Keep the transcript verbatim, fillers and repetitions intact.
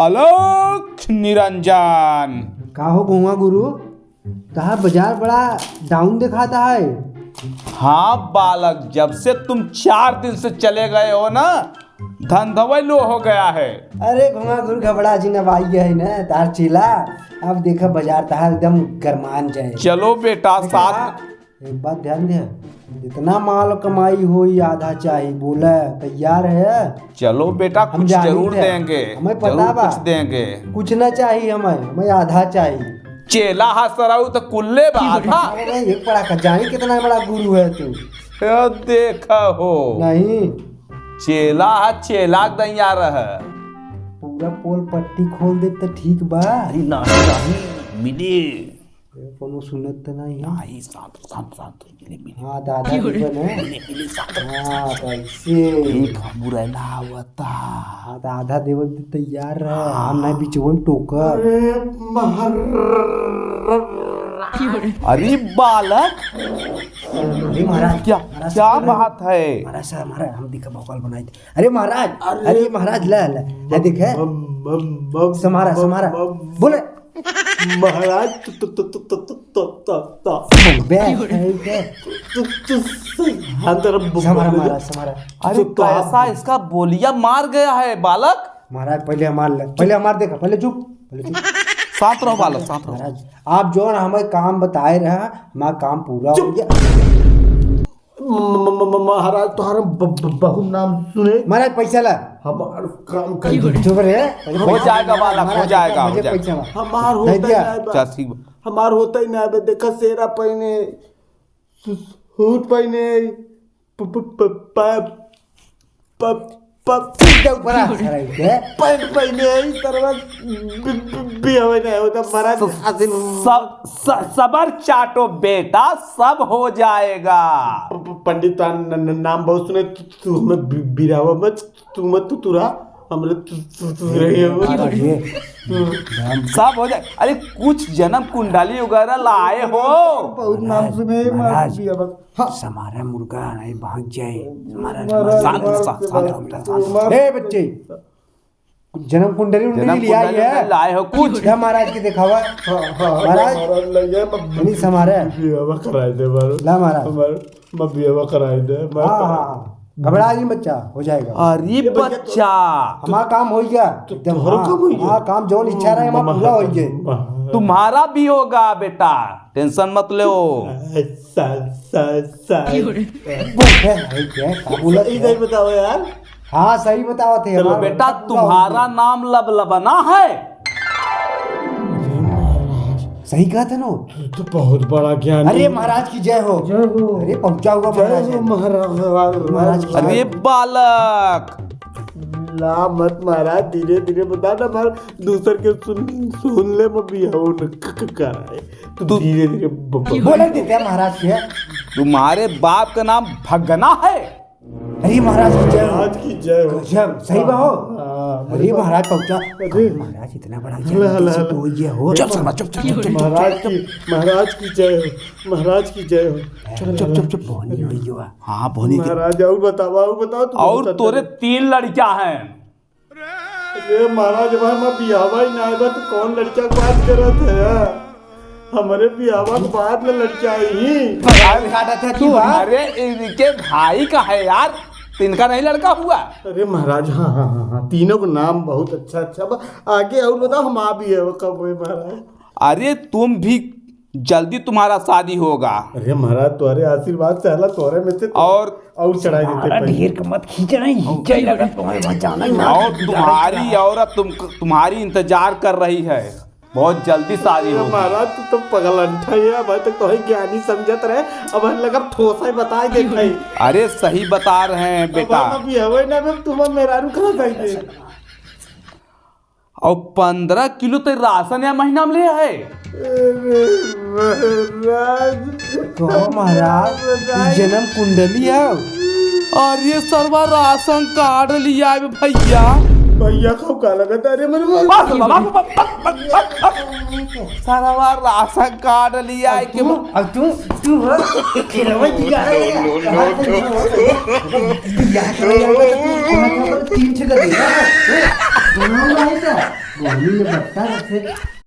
अलख निरंजन। का हो घुमा गुरु, तहार बाजार बड़ा down देखाता है। हाँ बालक, जब से तुम चार दिन से चले गए हो ना, धंधवै low हो गया है। अरे घुमा गुरु, घबरा जिन, अब आई है ना तार चेला, अब देखा बाजार तहार एकदम गरमान जाए। चलो बेटा, देखा, साथ एक बात ध्यान दे, जितना माल कमाई होई आधा चाही, बोला तैयार है? चलो बेटा, हम कुछ जानी जरूर थे। देंगे, हमें पता जरूर बा। कुछ देंगे। कुछ ना चाही हमें, हमें आधा चाही। चेला हा सरऊ तो कुल्ले बा, आधा। अरे एक पड़ा का जानी कितना बड़ा गुरु है तू। ए, देखा हो। नहीं। चेला हा, चेला के दैया रह। पूरा पोल पट्टी खोल दे तो ठीक बा। अरे नहीं, नहीं, मिली। ए, कोनो सुनत त नाही है? नाही, शांत, शांत, शांत, मिले, मिले। हाँ, तो आधा देबे न। मिले, मिले, शांत। हाँ, तो ऐसे। एक मुरैना आवता। हाँ, तो आधा देवे के तैयार रह। हाँ। हम नहीं बीचवन टोकर। अरे, महाराज। अरे, बालक। अरे, महाराज। क्या, महाराज, क्या सुन रहे? बात है? महाराज, सर, हमारा, हम दिखा भोकाल बनाई थे। अरे, महाराज, अरे, अरे, महाराज, ले, ले, ले, देखे? मम, मम, मम, समारा, मम, समारा। मम। बोले, महाराज, तु, तु, तु, बे, सही है। तु, तु, सही। हाँ, तेरा ब-, समारा, ब-, मारा, समारा। अरे, तो, तो कैसा आप इसका बोलिया मार गया है, बालक? महाराज, पहले हमार ले, पहले हमार देखा, पहले चुप, पहले चुप। शांत रहो, बालक, शांत रहो। महाराज, आप जौन हमें काम बताए रहा, हमारा काम पूरा हो चुप। गया। म-, म-, म-, म-, महाराज, तोहरा ब-, ब-, बहुत नाम सुने। महाराज, पैसा ला। हमार काम कर दे। चुप रे। हो जाएगा बालक, हो जाएगा, हो जाएगा। पैसा ला। हमार होता ही ना बा। अच्छा, ठीक बा। हमार होता ही ना बा। देखा, सेरा पहने, सू-, सूट पहने, प-, प-, प-, प-, प-, प-, सीधे ऊपर आ, सारा इनके। पैंट पहने आई, सरवा बि-, बि-, बियाह नहीं होता, महाराज, स-, असिल। स-, स-, सबर चाटो बेटा, सब हो जाएगा। प-, प-, पंडित, आ, न-, न-, नाम बहुत सुने, तू, तू हमें बि-, बिरावा मत, तू मत, तू, तू रहा, हमरे तू, तू, तू रही हो। अरे, हम्म। सब हो जाए। अरे, कुछ जन्म कुंडली वगैरह लाए हो? बहुत नाम सुने, महाराज, महाराज। बियाह बस। हाँ। समारा मुर्गा नहीं भाग जाए। समारा, महाराज, शांत, महाराज, शांत, शांत, शांत, शांत। महाराज। ए बच्चे, जन्म कुंडली उंडली जन्म लिया कुंडली है? लाए हो कुछ? ला महाराज के दिखावा। हाँ, हाँ, महाराज, महाराज, ले गया, मैं नहीं समारा। बियाह कराए दे, महाराज। ला महाराज। हमार, मैं बियाह कराए दे, मैं हाँ, हाँ, हाँ। घबरा नहीं बच्चा, हो जाएगा। अरे ये बच्चा, बच्चा। हमारा काम हो गया। तो एकदम, तोहरो हाँ, काम हो गया? हाँ, काम जौन इच्छा रहे, हमारा म-, पूरा हो गया। म-, तुम्हारा भी होगा बेटा, tension मत लो। सा, सा, सा। बोल, है, है, क्या? का बोला सही, था? सही बताओ यार। हाँ, सही बताओ थे, चलो हमारा बेटा, पूरा हो तुम्हारा गया। नाम लबलबना है। सही कहा था ना? तू तो बहुत बड़ा ज्ञानी। अरे महाराज की जय हो। जय हो। अरे पहुंचा हुआ जय महाराज हो है। महाराज, महाराज, महाराज की अरे जय हो। बालक। ला मत महाराज, धीरे धीरे बता ना, महाराज दूसर के सुन, सुन ले, मैं बियाह न क-, क-, कराए। तू तू धीरे धीरे ब-, ब-, बोले देते हैं महाराज के। तुम्हारे बाप का नाम भगना है। अरे महाराज की जय हो। महाराज की जय हो। गजब, सही बा हो। हाँ, अरे महाराज पहुंचा। अरे। महाराज इतना बड़ा हला, हला, ज्ञानी हला। तो ये हो। चुप शर्मा, चुप, चुप, चुप, चुप, महाराज चुप। की, महाराज की जय हो, महाराज की जय हो। चुप, चुप, चुप, चुप। बोनी हुई हुआ। हाँ, बोनी की। महाराज, और बताओ, और बताओ, तुम और बताओ। तोरे तीन लड़कियां हैं। अरे महाराज, भाई, मैं बियाहवा ही ना आइबा, तो कौन लड़का के बात करत है? हमरे बियाहवा के बाद में लड़का आई ही। बाल काटत है तू, हाँ? अरे, इनके भाई का है यार, तिनका नहीं लड़का हुआ? अरे महाराज, हाँ, हाँ, हाँ, हाँ, तीनों को नाम बहुत अच्छा, अच्छा बा। आगे और बताओ, हम आ बियाहवा कब होए महाराज? अरे, तुम भी जल्दी तुम्हारा शादी होगा। अरे महाराज, तुम्हारे आशीर्वाद से हला तोरे में से तो और और चढ़ाई देते हमारा पहले। ढेर का मत खींच रही, खींचे लगा तुम्हारे वहाँ जाना ही ना। और तुम्हारी औरत तुम, तुम्हारी इंतजार कर रही है, बहुत जल्दी शादी अरे होगी। महाराज, तू तो पगलंठा है, अबे तक तो है ज्ञानी समझत रहे, अब हम लगा ठोसा ही बता देते हैं। अरे सही बता रहे हैं अब बेटा। हम अभी हवे ना, अब तुम मेहरारू खा जाएंगे। और पन्द्रह किलो तो राशन या महीना में ले आए। अरे महाराज। कहो महाराज, ई जन्म कुंडली है। अरे सरवा राशन कार्ड लिया आए भैया। भैया को का लगता है? अरे मेरे बस, बस, बस, बस। सरवा राशन कार्ड लिया आए अब के तू, अब तू, तू हो, खिलवा दिया है। No, no, no, no। दिया है, तीन ठे कर दिया। कहाँ भाई का? बोली ये बट्टा से।